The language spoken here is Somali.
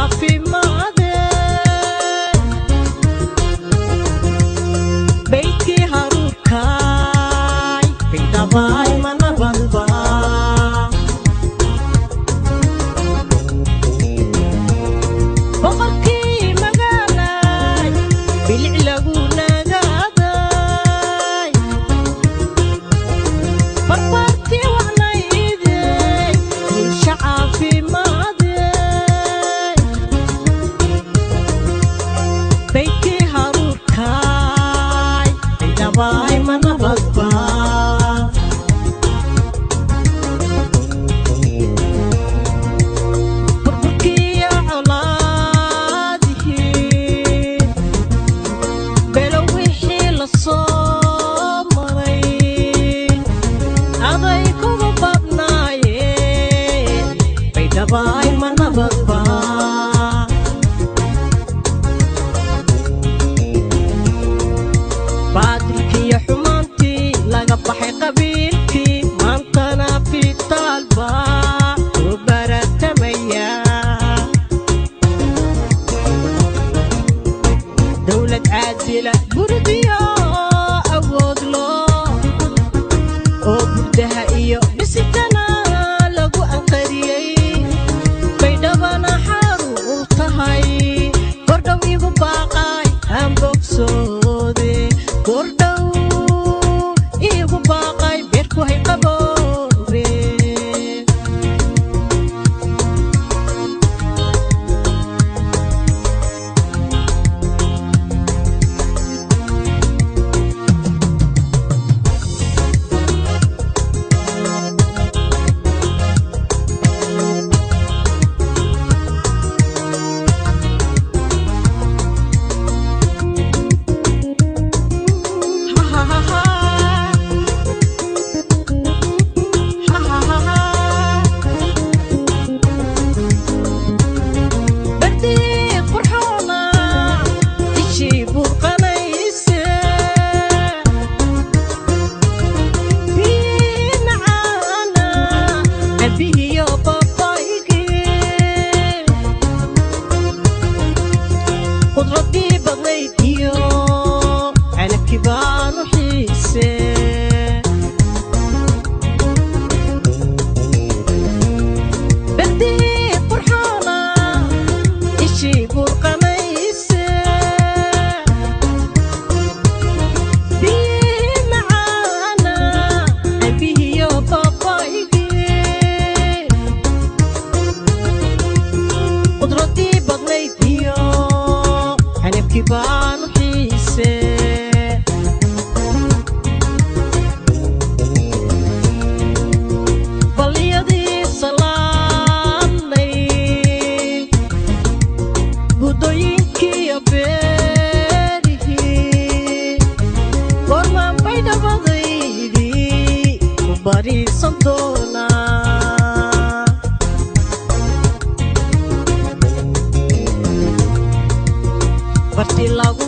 Caafimaade beydkii haruurkaay Baydhabaay ma nabadba? Boqorkii magaalay bilic lagu nagaaday, barbaartii wacnayday bulsha caafimaade beydkii haruurkaay Baydhabaay ma nabadba? Burburkiyo colaadihii below wixii la soo maray aday kugu badnaayeen, Baydhabaay ma nabadba? Baadilkiiyo xumaantii laga baxay, qabiilkii maantana fitaalba u baratamaya. Dowlad caadila burdiyo awood loo oo burdaha iyo dhisitana lagu anqariyey, Baydhabana xaru u tahay. Gordhow igu baaqay aan bogsoode, gordhow igu baaqay beerku hay qaboobe. Ha ha ha ha ha ha ha. Bardii qurxoona ishii burqanayse, biyihii macaana cabihiyo babaygii, qudradii badnayd iyo canabkii baanu xiise. Bardii qurxoona ishii burqanayse, biyihii macaana cabihiyo babaygii, qudradii badnayd iyo canabkii baanu xiise. Baliyadii salaamnay buddooyinkiiyo beerihii, goormaan Baydhabadaydii ku bariisan doonaa? Barti lagu